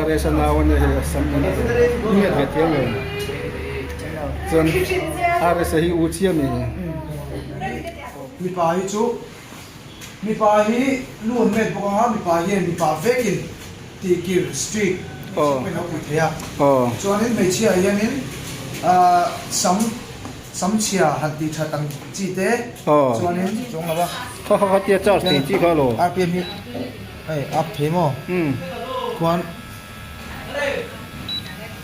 RS a nau ania hei a sam in a ngiat ve thiam em chuan RS a hi u chiah mi. Mipa hi chu mipa hi lu an met bawk anga mipa hian mipa vekin tihkir street hmeichhia pawhin a pui thei a chuanin hmeichhia hianin sam Sam chhia han tih that ang chi te chuanin chuang lo a. Kha kha kha tia charge thei chi kha lo. RPM hi hei up thei maw? Khuan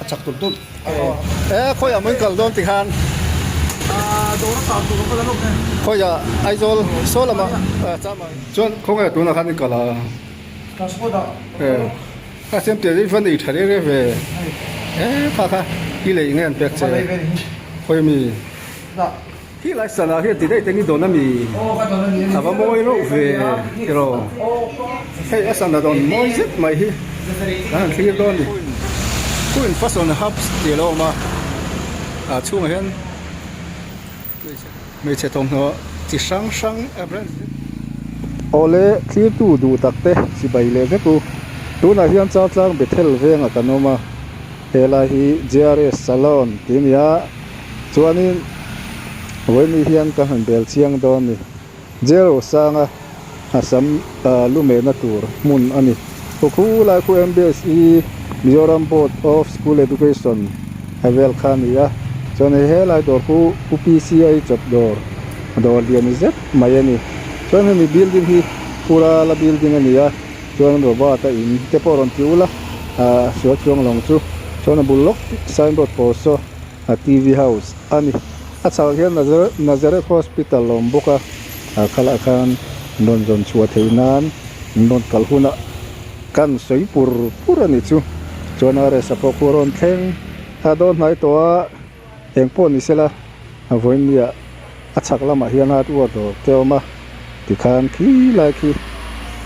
a chak tulh tulh. E khawiah maw in kal dawn tikhan? Dawr a kal tur ka la lawk e. Khawiah Aizawl saw lamah chuan khawnge tunah khan in kal a? Transport ah. Kha siam tir hi va nei tha reng reng ve e kha kha i lei nge an pek che khawi mi khi lai sana hian ti daih te ni dawn a mi a va mawi reuh ve tiraw hei a sana dawn mawi zet mai hi kan han thlir dawn a ni Queen Fashion Hubs tih a lo awm a ah chhungah hian Hmeichhe thawmhnaw chi hrang hrang a brand Awle thlirtu duh tak te chibai leh vek u. Tunah hian Chaltlang Bethel vengah kan awm a, helai hi JRS Salon tih a ni a, chuanin vawiin hian ka han bel chiang dawn a ni. Jero sanga a sam lumehna tur hmun a ni. Khu lai khu MBSE Mizoram Board of School Education a vel kha a ni a, chuan hei helai dawr khu UPCI chawp dawr dawr lian zet mai a ni. Chuan hemi building hi Purala building a ni a, chuan Robert a in te pawh rawn ti ula a sual chuang lawng chu chuan a bul lawk signboard pawl saw a TV house a ni. A chhak hian Nazareth Hospital a awm bawk a, ah khalah khan rawn zawn chhuah theih nan an rawn kal hunah kan sawi pur pur a ni chu. Chuan RS a pawh khu a rawn thleng a dawn hnai tawh a, eng pawh ni sela a vawinia a chhak lamah hian hardware dawr te a awm a, tikhan khi lai khi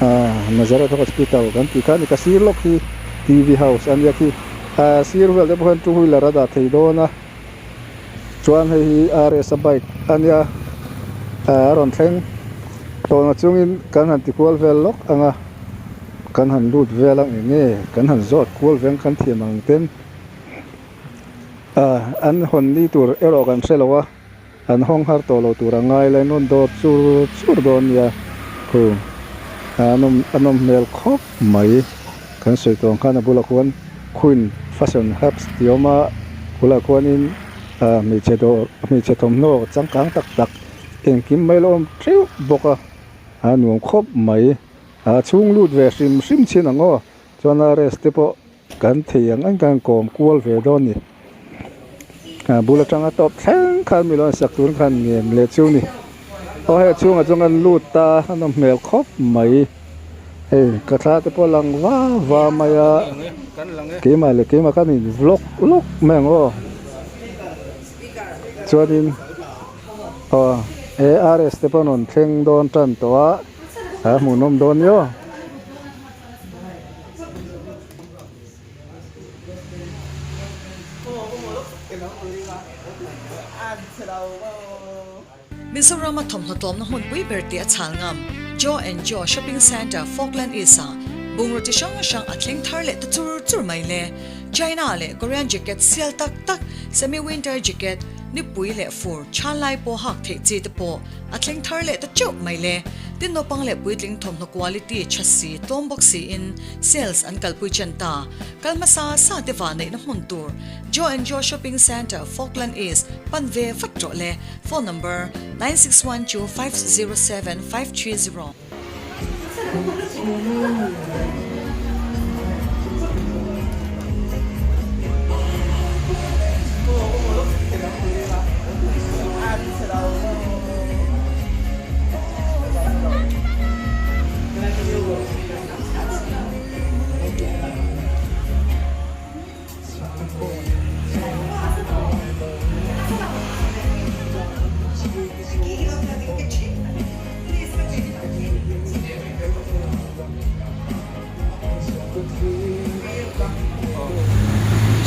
ah Nazareth Hospital kan tih kha a ni ka sir lawk hi TV house a nia khi ah sir vel te pawh hian two wheeler a dah thei dawn a. Chuan hei hi RS a bike a nia a rawn thleng tawhna chungin kan han ti kual vel lawk ang a kan han lut vel ang eng nge kan han zawt kual veng kan thiam ang ten ah an hawn ni tur erawh kan hre lo a an hawng har tawh lo tur a ngai la in rawn dawr chur chur dawn nia khu a nawm a nawm hmel khawp mai kan sawi tawh ang khan a bulah khuan Queen Fashion Hubs tih a awm a bulah khuanin ah hmeichhe dawr hmeichhe thawmhnaw changkang tak tak engkim mai la awm teuh bawk a a nuam khawp mai a chhung lut ve hrim hrim chin ang aw chuan a rest te pawh kan thei ang ang khan kawm kual ve dawn a ni a bul atanga tawp thleng khan mi lo an sak tur khan ngen leh chu a ni aw hei a chhungah chuan kan lut ta a nawm hmel khawp mai. Hei ka thla te pawh a lang va va mai a keimah leh keimah khan in vlog lawk mai ang aw chuanin aw he RS te pawh an rawn thleng dawn tan tawh a a hmuhnawm dawn nia aw. Mizoram-a thawmhnaw tlawmna hmunpui ber tih a chhal ngam Joe and Joe Shopping Centre, Falkland East-ah bungraw chi hrang hrang a thleng thar leh ta chur chur mai le. China leh Korean jacket sial tak tak, semi-winter jacket, nipui leh fur chhan lai pawh hak theih chi te pawh a thleng thar leh ta teuh mai le. Tin naupang leh puitling thawmhnaw quality tha si tlawm bawk siin sales an kalpui chen ta. Kal hmasa sa te vahneihna hmun tur Joe and Joe Shopping Centre, Falkland East, pan ve vat rawh le. Phone number, 9612 507 530.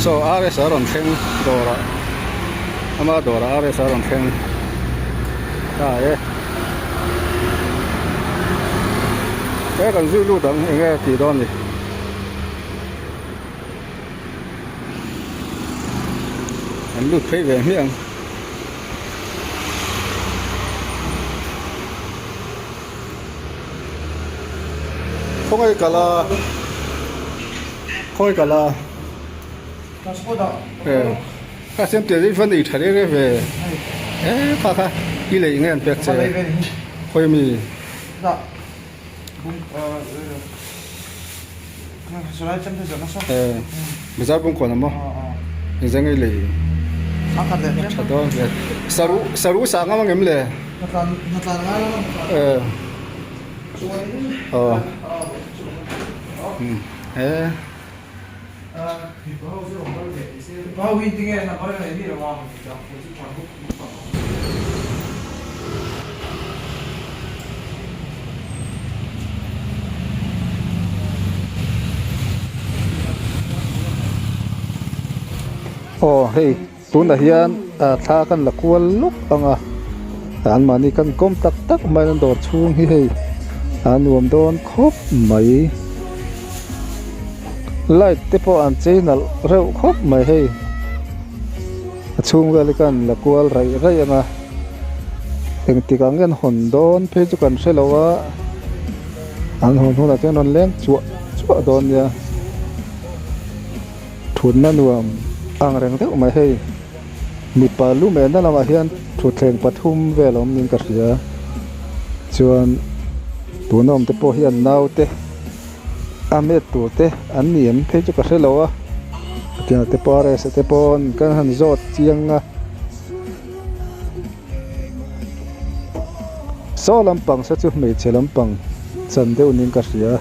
So RS a rawn thleng dawrah ama dawrah RS a rawn thleng ta e he kan zui lut ang enge tih dawn ni. Kan lut phei ve hmiah ang. Khawngaih kal a khawngaih kal a ka siam tel hi va nei tha reng reng ve e kha kha i lei nge an pek che khawi mi. Bazar bungkawn a maw engzah nge lei tha dawn hle saru saru sah ngam angem le aw he. Aw hei tunah hian thla kan la kual lawk ang a anmahni kan kawm tak tak mai an dawr chhung hi hei a nuam dawn khawp mai. Light te pawh an chei nalh reuh khawp mai hei a chhung vel hi khan la kual raih raih ang a engtik ang nge an hawn dawn phei chu kan hre lo a an hawn hunah chuan rawn leng chuah chuah dawn nia thutna nuam ang reng deuh mai hei mipa lu mehna lamah hian thutthleng pathum vel a awm niin ka hria chuan tuna awm te pawh hian naute. A met tur te an ni em phei chu ka hre lo a tiang te pawh rsa te pawn kan han zawt chiang a saw lampang saw chu hmeichhe lampang chan deuh niin ka hria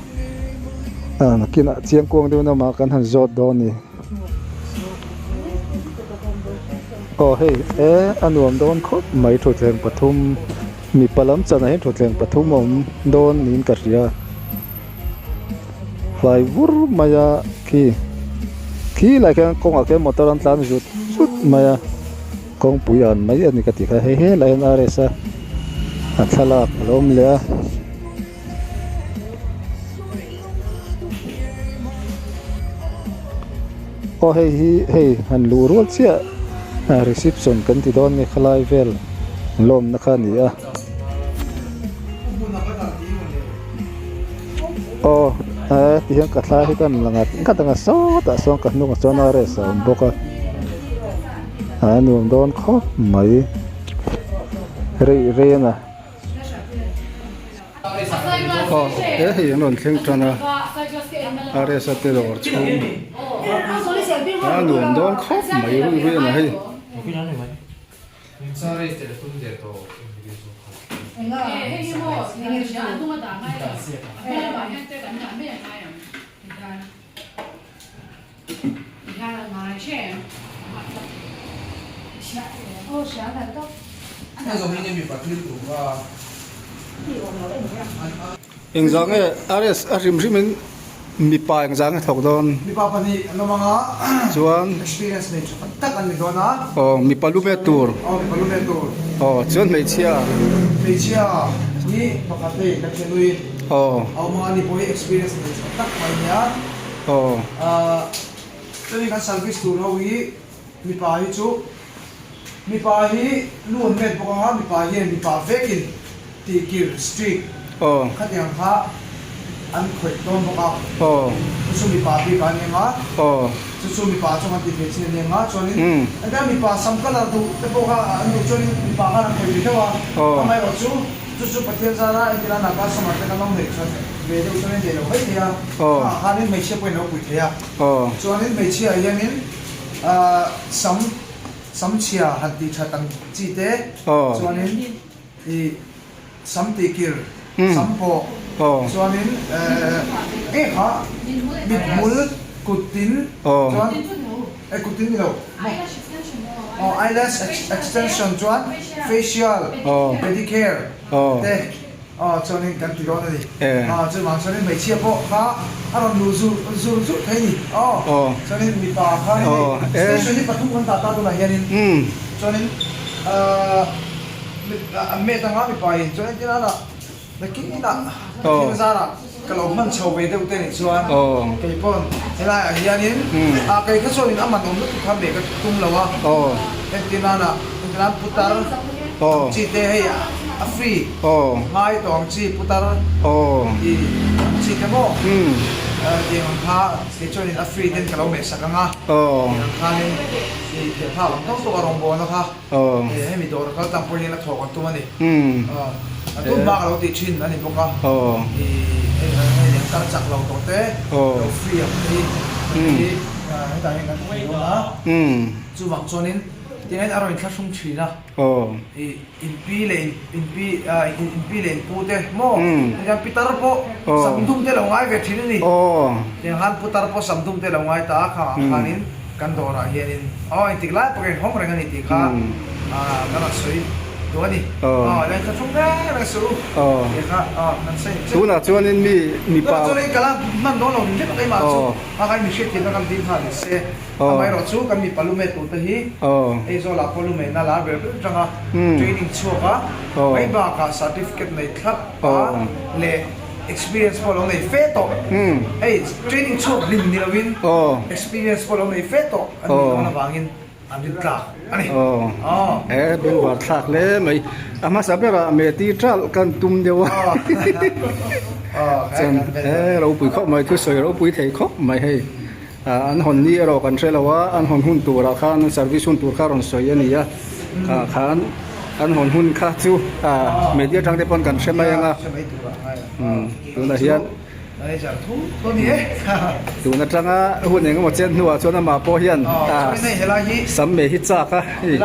a nakinah chiang kuang deuh lamah kan han zawt dawn a ni aw hei e a nuam dawn khawp mai thutthleng pathum. Mipa lam chanah hian thutthleng pathum a awm dawn niin ka hria. Hlai vur mai a khi khi lai khian kawngah khian motor an tlan zut zut mai a kawngpui an mai a ni ka ti kha hei helai hian RS a a thlalak a lo awm leh a. Aw hei hi hei han luh rual chiah reception kan ti dawn nge khalai vel lawmna kha a ni a aw eh ti hian ka thlai hi ka la ngat ngat ang a sawtah sawn ka hnungah chuan RS a awm bawk a a nuam dawn khawp mai rei rei a na. Aw he hei an rawn thleng tan a RS a te dawr chhung a nuam dawn khawp mai ruih ruih a ni hei. Engzah nge RS a hrim hrim in mipa engzah nge thawk dawn? Mipa pahnih an awm ang a. Chuan. Experience nei tha tak tak an ni dawn a. Aw mipa lu ve tur. Aw mipa lu ve tur. Aw chuan hmeichhia. Hmeichhia hi pakhat hei kan hre nui. Aw. A awm ang a ni pawh hi experience nei tha tak mai nia. Aw. Chuanin kan service tur ho hi mipa hi chu mipa hi lu an met bawk ang a, mipa hian mipa vekin tihkir, streak, khatiang kha an khawih dawn bawk a. Chu chu mipa bik a ni ang a, chu chu mipa chuan kan ti thei chin a ni ang a, chuanin engtia mipa sam colour duh te pawh kha an duh chuanin mipa khan an khawih ve deuh a, amaherawh chu Chu chu Pathian zara entir a naka summer te kan awm neih chuan ve deuh chuan in neih lo mai thei a, chungah khanin hmeichhia pawhin lo pui thei a, chuanin hmeichhia ah hianin sam sam chhia han tih that ang chi te, chuanin ih sam tih kir, sam pawh, chuanin eng kha mithmul kut tin chuan eh kut tin ni lo. Aw eyelash extension chuan facial pedicure te aw chuanin kan ti dawn a ni. Aw chuvang chuanin hmeichhia pawh kha a rawn luh zur zur zur thei a ni. Aw chuanin mipa kha hei station hi pathum kan dah ta tunah hianin chuanin ahh met anga mipa in chuan entirana nakin inah Pathian zarah. Ka lo hman chho ve deuh te nih chuan kei pawn helai ah hianin ah kei kha chuanin a man awm lutuk kha meh ka tum lo a, entir nana entir nan putar ang chi te hei a free ngai tawh ang chi putar tih ang chi te maw tiang ang kha kei chuanin a free ten ka lo meh sak ang a, tiang ang khanin ih theih phak ang tawk tawk a rawngbawlna kha. Hemi dawr kal tlang pawh hian a thawk an tum a ni. A tum hma ka lo tih thin a ni bawk a. Hei an kal chak lo tawh te, lo free ang te hi hetah hian kan thei dawn a. Chuvang chuanin tiangin a rawn inthlahrung thin a. In pi leh in pi in pi leh in pu te maw hetiang pitar pawh sam dum te lo ngai ve thin a ni. Tiang khan putar pawh sam dum te lo ngai ta a khangah khanin. Kan dawrah hianin aw engtik lai pawh hian hawng reng a ni tih kha kan rawn sawi duh a ni. Aw leng tha thum reng reng suh u tih kha aw kan sawi chiah. Tunah chuanin mi mipa. Tunah chuanin ka la hman dawn lo ringawt a keimah chu a kai mi hriatthiamna kan ding nghal ni se. Amaherawh chu kan mipa lu met tur te hi Aizawlah pawh lu mehna lar ber ber atanga training chhuak a mai bakah certificate nei thlap a leh Experience pawh lo nei fe tawh. Hei training chhuak hlim ni loin experience pawh lo nei fe tawh an nih dawn avangin an rin tlak a ni. He bengvar thlak hle mai. A hmasa berah meti ṭalh kan tum deuh a. Chuan he ropui khawp mai thusawi ropui thei khawp mai hei. An hawn ni erawh kan hre lo a, an hawn hun turah khan service hun tur kha rawn sawi a ni a, ah khan an hawn hun kha chu media atang te pawn kan hre mai ang a, tunah hian tun atanga hun eng emaw chen hnuah chuan amah pawh hian sam mei hi chak a hei.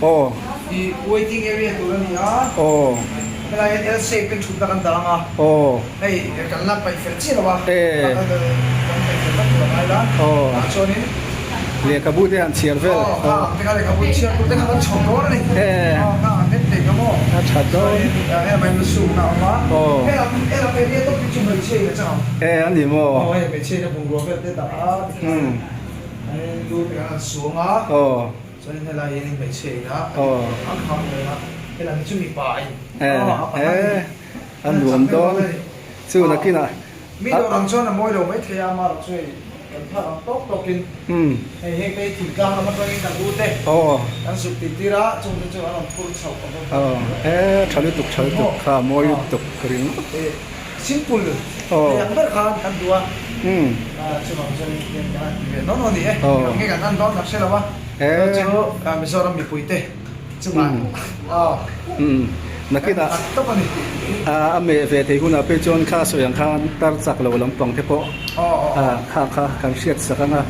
Aw. I waiting area tur a ni a. Aw. Helai hian L shape in thutna kan dah ang a. Aw. Hei kan la paih fel chiah lo a. E. Kan paih fel vak tur a ngai la. Aw. Tah chuanin. Lehkhabu te han chhiar vel. Aw kha ang te kha lehkhabu chhiar tur te kha kan chhawm dawn a ni. E. Aw kha ang het thei kha maw. A tha dawn. Chuanin hei mai sukna a awm a. Aw. Helam helam area tawp hi chu hmeichhia in a chang ang. E a ni maw. Aw hei hmeichhia in a bungrua vel te dah a. Umm. Lu te khan an suang a. Aw. Chuan helai hian in hmeichhia in a a kham reng a, helai hi chu mipa in a pahnih Eh, a nuam dawn chu nakinah. Mi dawr ang chuan a mawi lo mai thei a, amaherawh chu hei kan phak ang tawk tawkin hei heng te hi thingtlang lam atangin kan u te kan zuk tih tir a, chung te chu an rawn phur chhoh a bawk a. Eh, tha lutuk tha lutuk kha mawi lutuk ka ring. Simple thei ang ber khan kan duh a, chuvang chuan hian kan han ti ve nawn a ni e, eng nge kan en dawn kan hre lo a, chu chu Mizoram mipui te chungah nakinah kan tawp a ni. A meh ve thei hunah phei chuan kha sawi ang khan tar chak lo lampang te pawh kha kha kan hriat sak ang a,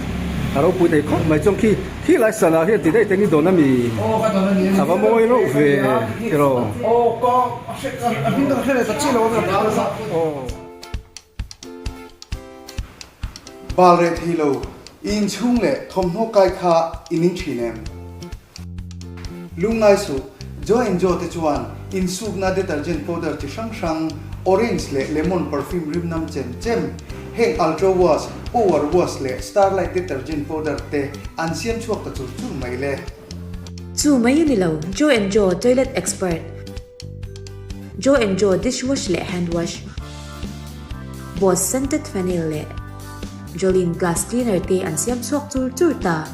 a ropui thei khawp mai chuan khi khi lai sanah hian ti daih te ni dawn a mi? A va mawi reuh ve tiraw? Bal reh thei lo, i inchhung leh thawmhnaw kai kha i ning thin em? Lungngai suh, Joe and Joe te chuan insukna detergent powder chi hrang hrang, orange leh lemon perfume rim nam chem chem, heng Ultra Wash, Power Wash leh Starlight detergent powder te an siam chhuak ta chur chur mai le. Chu mai a ni lo, Joe and Joe toilet expert. Joe and Joe dish wash leh hand wash, Boss scented phenyl leh Jolene glass cleaner te an siam chhuak chur chur ta.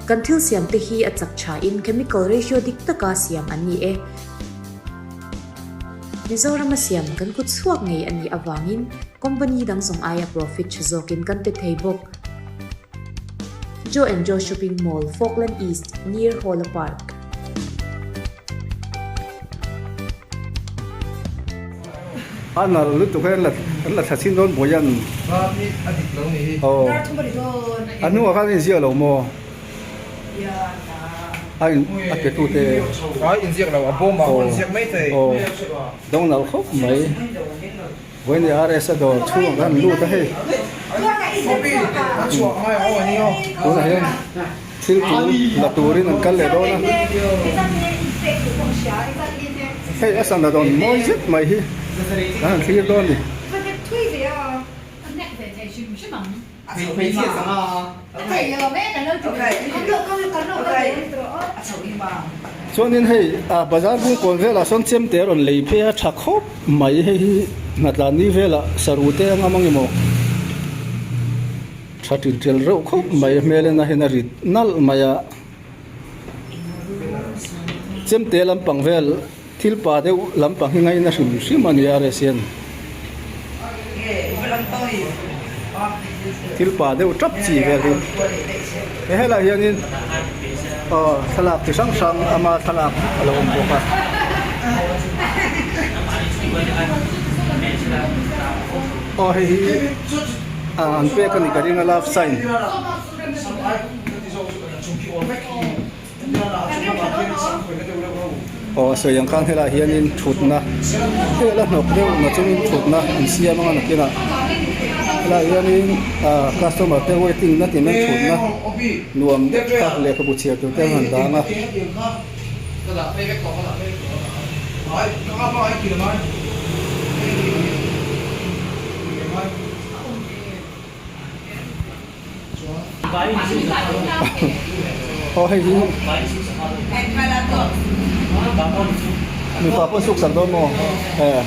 Kan thil siam te hi a chak tha in chemical ratio dik taka siam an ni e. Mizorama siam kan kut chhuak ngei a nih avangin company dang zawng aia profit tha zawkin kan pe thei bawk. Joe and Joe Shopping Mall, Falkland East, near Hawla Park. A nal lutuk hi an la thla chhin dawn buai an. Ram hi a dik lo ni hi. Aw. A hnungah khan a inziak lo maw? A in a pe tu te. A inziak lo a bawm ah pawh a inziak mai thei. Aw. Dawng nal khawp mai. Vawiin RS a dawr chhungah khan an lut a hei. Tunah hian thil tul la turin an kal leh dawn a. Hei a sana dawn mawi zet mai hi kan han thlir dawn a ni. Chuanin hei ah bazar bung kawl velah sawn chemte a rawn lei phei a tha khawp mai hei hi hnatlan ni velah saru te anga mang emaw tha ṭil ṭel reuh khawp mai hmel en a hian a rit nalh mai a chemte lampang vel. Thil pa deuh lampang hi ngaina hrim hrim a ni a Resian. Thil pa deuh tap chi vel hi. He helai hianin aw thlalak chi hrang hrang ama thlalak a lo awm bawk a. Aw hei hi an pek a ni ka ring a love sign. Aw a sawi ang khan helaiah hianin thutna hel a hnawk deuh na chungin thutna an siam anga nakinah helaiah hianin ah customer te waiting na tih mai thutna nuam deuh kha lehkhabu chhiar tur te an han dang a. Aw hei hi mipa pawh suk sak dawn maw eh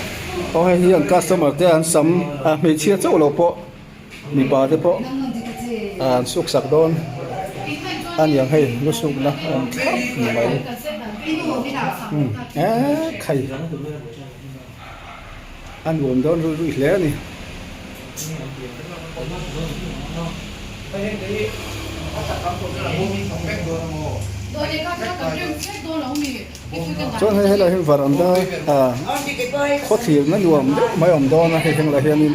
aw hei hi an customer te an sam a hmeichhia chauh lo pawh mipa te pawh an suk sak dawn a niang hei lu sukna a awm thlap mai eh khai. A nuam dawn rui rui hle a ni. Chuan hei helai hi varanda ah khawthirna nuam deuh mai a awm dawn a hei henglah hianin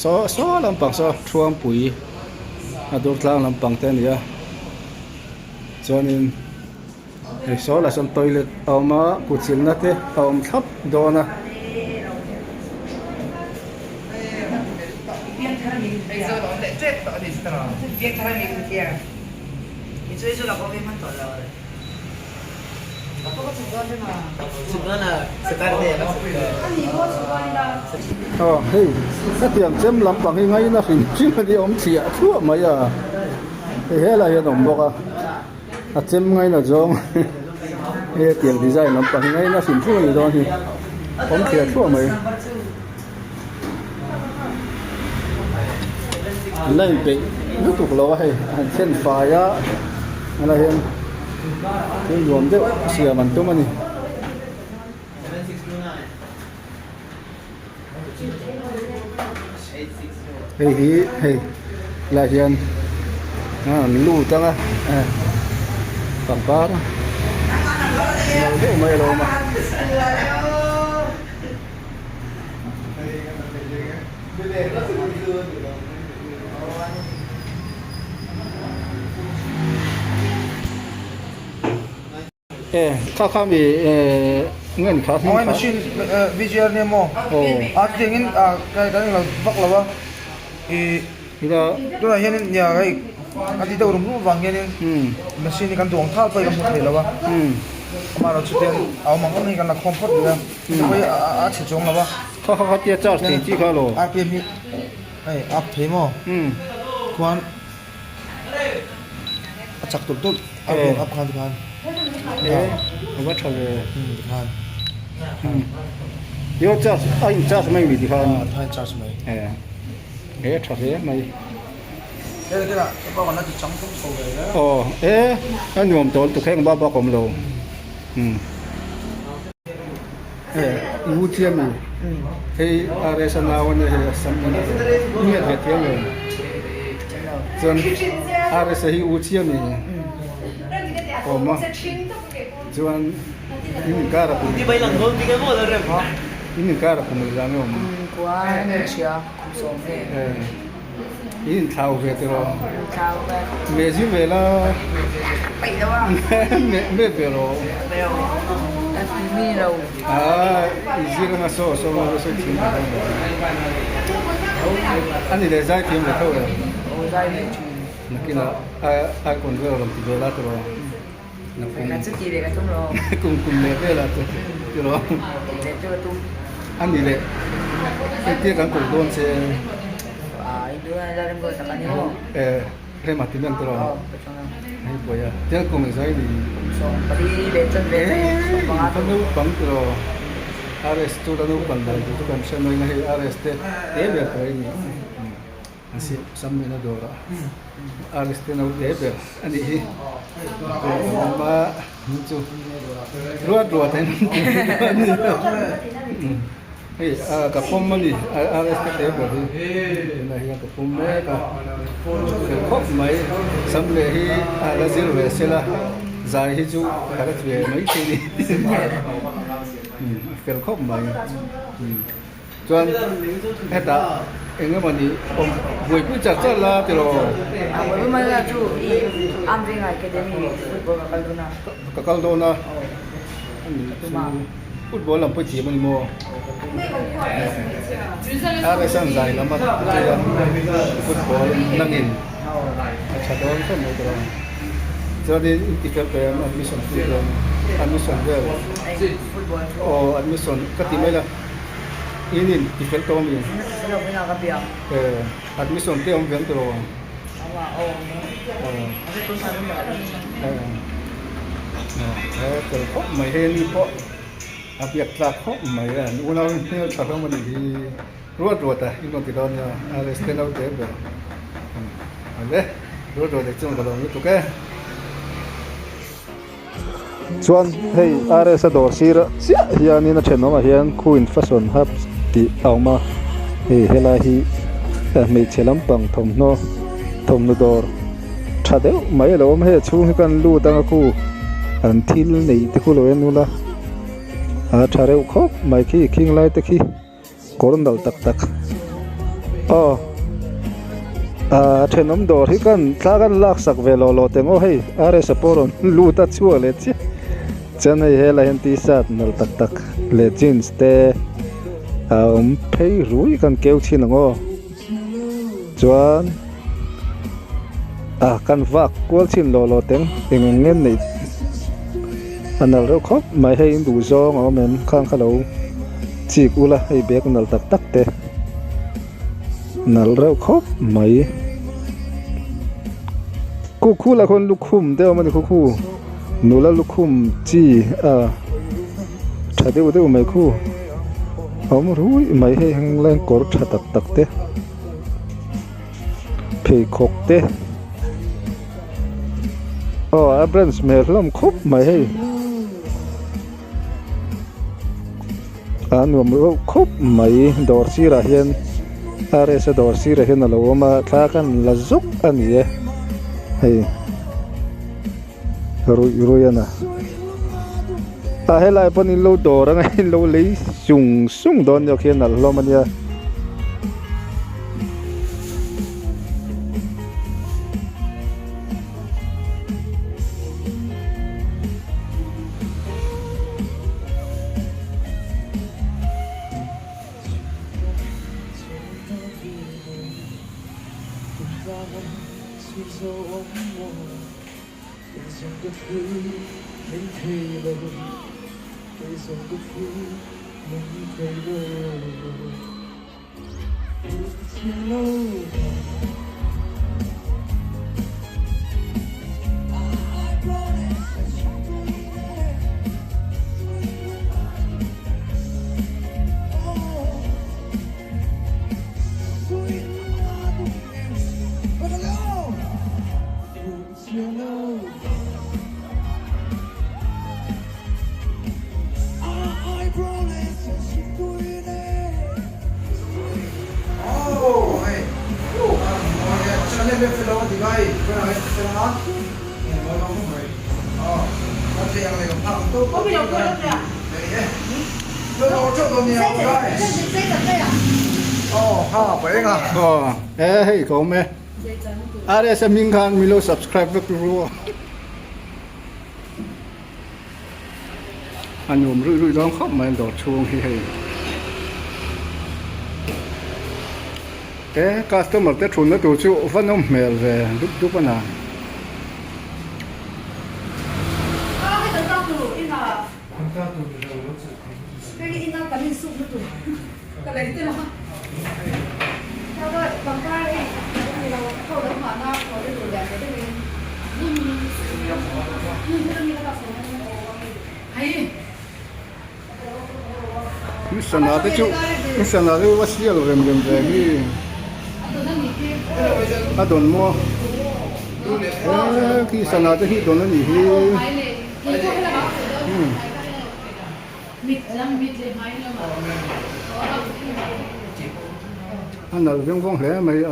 saw saw lampang saw thuampui a dur tlang lampang te a ni a chuanin. Hei saw lah sawn toilet a awm a kutchilhna te a awm thlap dawn a. Aw hei hetiang chem lampang hi ngaina hrim hrim a ni awm thliah thluah mai a hei helai hian a awm bawk a. A chem ngaina zawng he tiang design lampang hi ngaina hrim hrim a ni dawn hi awm thliah thluah mai an la inpeih lutuk lo a hei a han thlen fai a helai hian thil nuam deuh siam an tum a ni. Hei hi hei lai hian an lut ang a pangpar no deuh mai a lo awm a. E kha kha mi e ngen kha hming kha. Machine VGR nia maw? Aw. A chutiangin a kan englo vak lo a i ila tunah hianin nia hei a ti deuh rum rum avang hianin machine hi kan duang thal pawh hi kan hmu thei lo a amaherawh chutiang a awm ang ang hi kan la khawm phawt rih a hei a chhe chuang lo a. Kha kha kha tia charge thei chi kha lo. RPM hi hei up thei maw? Khuan. A chak tulh tulh a ruang up khan tikhan e a va tha ve tikhan yo charge a in charge mai mi tikhan a in charge mai e e tha hle mai aw e a nuam tawl tuk heng ba bak awm lo e i u chiam mi hei RS a nau ania hei a sam ania hei nge thiam lo chuan RS a hi u chiam mi awm a chuan in inkar a kum in inkar a kum engzah nge awm in inthlau ve tiraw meh zir ve la meh ve rawh aa i zir anga saw saw anga sawi thiam ve a ni leh zai thiam ve tho em nakinah icon vel rawn ti ve la tiraw kum kum leh velah te tiraw a ni leh engtia kan koh dawn che. E Rema ti men tiraw hei buai a tel kum zai ni e ka naupang tiraw RS chu la naupang dan tur chu kan hre mai na hei RS te te ber tur a ni an siam sam mai na dawrah RS te no te ber a nih hi a chu ruat ruat a ni. Hei ka pawm a ni RS ka te ber hi tunah hian ka pawm mek a fel khawp mai sam leh hi a la zir ve sela zai hi chu ka la ve mai thei ni a fel khawp mai chuan hetah eng emaw ni awm buaipui char char la tiraw ka kal dawn a ani chu. Football lam pawh i thiam a ni maw? RSA-an zai lam a chei a, football nangin a tha dawn khawp mai tawh ang. Chuanin in ti fel tawh em admission fee dawn admission vel aw admission ka ti mai la in in ti fel tawh a mi? Admission te awm ve ang tawh lo ang. He tel khawp mai hei ani pawh a biak tlak khawp mai a an unau in hmel tha hlawm a nih hi ruat ruat a in rawn ti dawn nia RS te naute ber ale ruat ruat ah chuan ka lawm lutuk e. Chuan hei RS a dawr sir chiah hianin a thenawmah hian Queen Fashion Hub tih a awm a, hei helai hi hmeichhe lampang thawmhnaw thawmhnaw dawr tha deuh mai a lo awm a, hei a chhung hi kan lut ang a khu an thil neih te khu lo en ula a tha reuh khawp mai khi khing lai te khi. Kawr nalh tak tak aw ah thenawm dawr hi kan thla kan lak sak ve lawh lawh teng aw hei RS a pawh rawn lut a chhuak leh chiah chuan hei helai hian t-shirt nalh tak tak leh jeans te a awm phei rui kan keu thin ang aw chuan ah kan vak kual thin lawh lawh teng eng eng nge neih a nalh reuh khawp mai hei in duh zawng a awm em khang kha lo. Chik ula hei bag nalh tak tak te nalh reuh khawp mai khu khu lah khawn lukhum te a awm a ni khu khu nula lukhum chi a tha deuh deuh mai khu a awm ruih mai hei heng lai hian kawr tha tak tak te pheikhawk te aw a branch hmel hlawm khawp mai hei. A nuam reuh khawp mai dawr sirah hian RS a dawr sirah hian a lo awm a thla khan la zuk a ni e hei ruih ruih a na a helai pawn in lo dawr anga in lo lei sung sung dawn nia khi a nalh hlawm a nia. E hei ka awm e. RS a hming khan min lo subscribe vek ru aw. A nuam ruih ruih dawn khawp mai dawr chhung hi hei. E customer te thunna tur chu va nawm hmel ve dup dup a na. In sana te chu in sana te chu a sial rem rem ve hi a dawn maw he khi sana te hi dawn a nih hi umm. A nalh veng vawng hle mai a.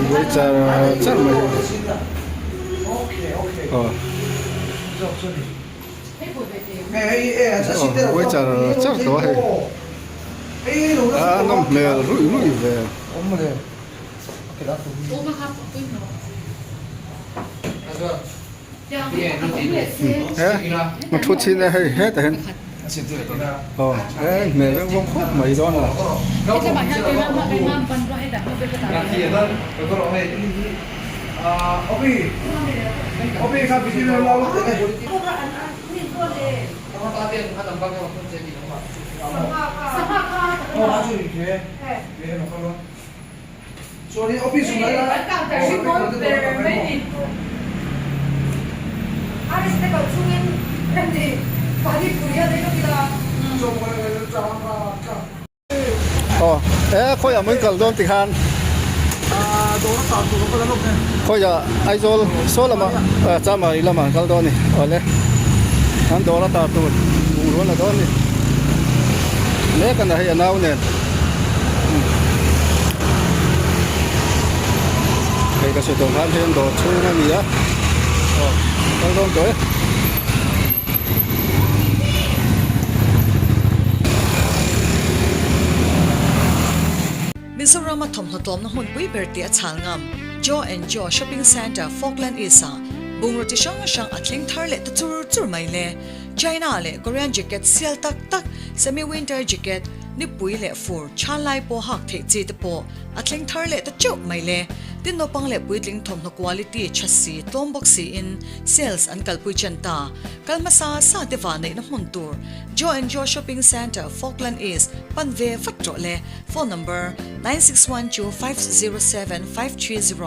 Buai char char mai aw buai char char tawh a hei a nawm hmel ruih ruih ve. He thu chhin e hei hetah hian aw he hmel reuh vawng khawp mai dawn a. Aw e khawiah maw in kal dawn tikhan khawiah Aizawl saw lamah Chamari lamah an kal dawn a ni awle an dawr a tar tur bungrua la dawn a ni mek a na hei a nau nen. Hei ka sawi tawh khan hei an dawr chhung a ni a aw kal dawn tawh e. Mizoram a thawmhnaw tlawmna hmunpui ber tih a chhal ngam Joe and Joe Shopping Centre Falkland East ah bungraw chi hrang hrang a thleng thar leh ta chur chur mai le. China leh Korean jacket sial tak tak semi winter jacket Nipui leh fur chhan lai pawh hak theih chi te pawh a thleng thar leh ta teuh mai le. Tin naupang leh puitling thawmhnaw quality tha si tlawm bawk siin sales an kalpui chen ta. Kal hmasa sa te vah neihna hmun tur Joe and Joe Shopping Centre, Falkland East pan ve vat rawh le. Phone number, 9612507530.